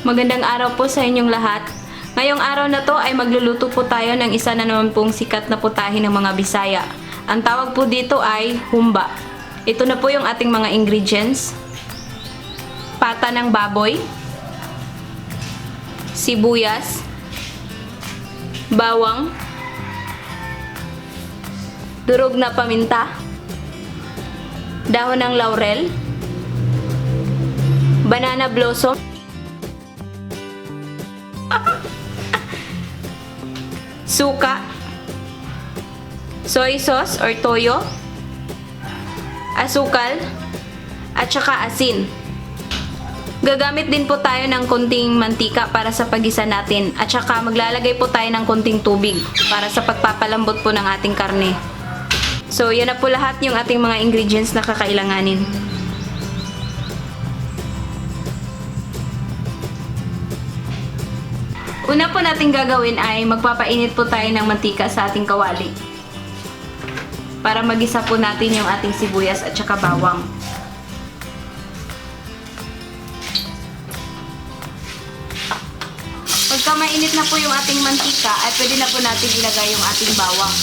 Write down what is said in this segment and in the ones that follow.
Magandang araw po sa inyong lahat. Ngayong araw na to ay magluluto po tayo ng isa na naman pong sikat na putahe ng mga Bisaya. Ang tawag po dito ay humba. Ito na po yung ating mga ingredients. Pata ng baboy, sibuyas, bawang, durog na paminta, dahon ng laurel, banana blossom, suka, soy sauce or toyo, asukal, at saka asin. Gagamit din po tayo ng konting mantika para sa pagisa natin at saka maglalagay po tayo ng konting tubig para sa pagpapalambot po ng ating karne. So, yan na po lahat yung ating mga ingredients na kakailanganin. Una po natin gagawin ay magpapainit po tayo ng mantika sa ating kawali. Para magisa po natin yung ating sibuyas at saka bawang. Pagka mainit na po yung ating mantika, ay pwede na po natin ilagay yung ating bawang.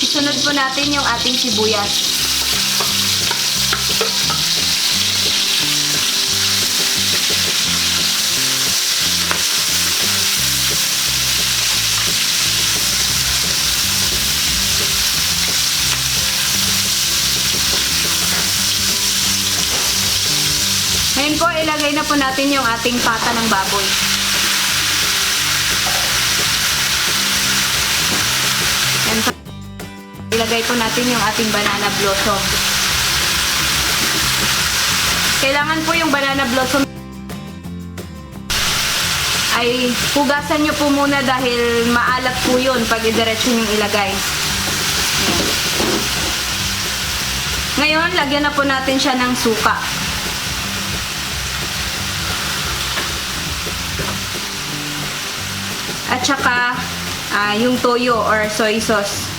Isunod po natin yung ating sibuyas. Ngayon po, ilagay na po natin yung ating pata ng baboy. Yan. Ilagay po natin yung ating banana blossom. Kailangan po yung banana blossom ay hugasan nyo po muna dahil maalat po yun pag idiretso nyo ilagay. Ayan. Ngayon, lagyan na po natin siya ng suka. At saka, yung toyo or soy sauce.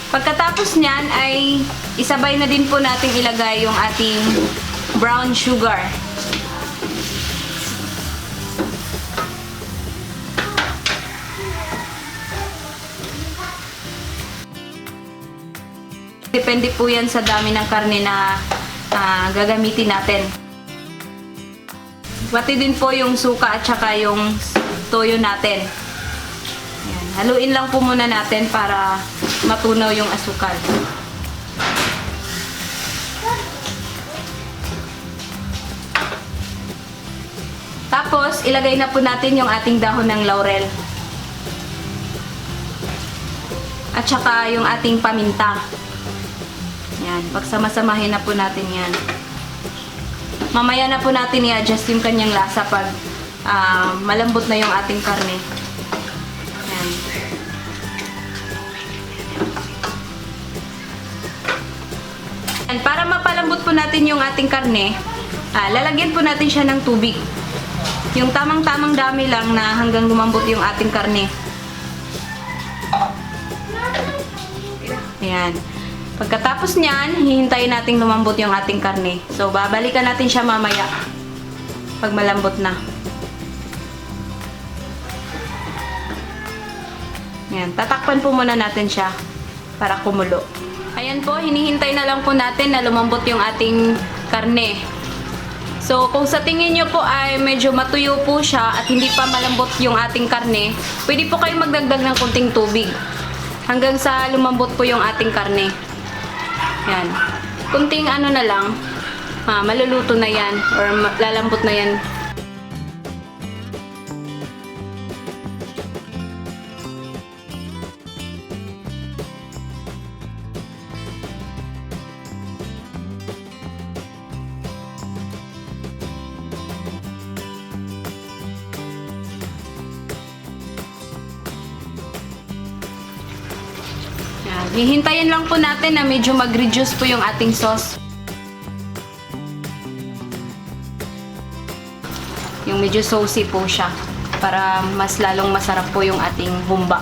Pagkatapos niyan ay isabay na din po natin ilagay yung ating brown sugar. Depende po yan sa dami ng karne na gagamitin natin. Pati din po yung suka at saka yung toyo natin. Ayan. Haluin lang po muna natin para matunaw yung asukal. Tapos, ilagay na po natin yung ating dahon ng laurel. At saka yung ating paminta. Yan, pagsama-samahin na po natin yan. Mamaya na po natin i-adjust yung kanyang lasa pag malambot na yung ating karne. Yan. Yan, para mapalambot po natin yung ating karne, lalagyan po natin siya ng tubig. Yung tamang-tamang dami lang na hanggang lumambot yung ating karne. Ayan. Pagkatapos niyan, hihintayin natin lumambot yung ating karne. So, babalikan natin siya mamaya pag malambot na. Ayan. Tatakpan po muna natin siya para kumulo. Ayan po, hinihintay na lang po natin na lumambot yung ating karne. So, kung sa tingin nyo po ay medyo matuyo po siya at hindi pa malambot yung ating karne, pwede po kayong magdagdag ng kunting tubig hanggang sa lumambot po yung ating karne. Yan. Kunting ano na lang, maluluto na yan or lalambot na yan. Yan. Hihintayin lang po natin na medyo mag-reduce po yung ating sauce. Yung medyo saucy po siya para mas lalong masarap po yung ating humba.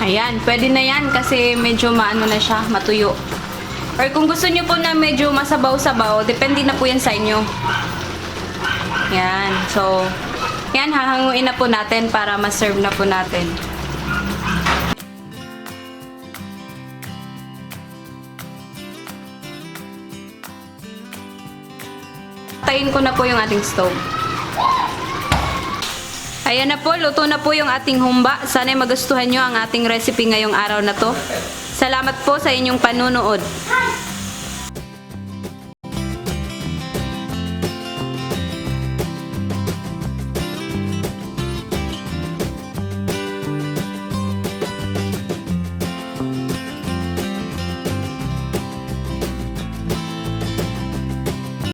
Ayan, pwede na yan kasi medyo maano na siya, matuyo. Or kung gusto niyo po na medyo masabaw-sabaw, depende na po yan sa inyo. Yan, so, yan, hahanguin na po natin para ma-serve na po natin. Patayin ko na po yung ating stove. Ayan na po, luto na po yung ating humba. Sana'y magustuhan nyo ang ating recipe ngayong araw na to. Salamat po sa inyong panunood. Hi!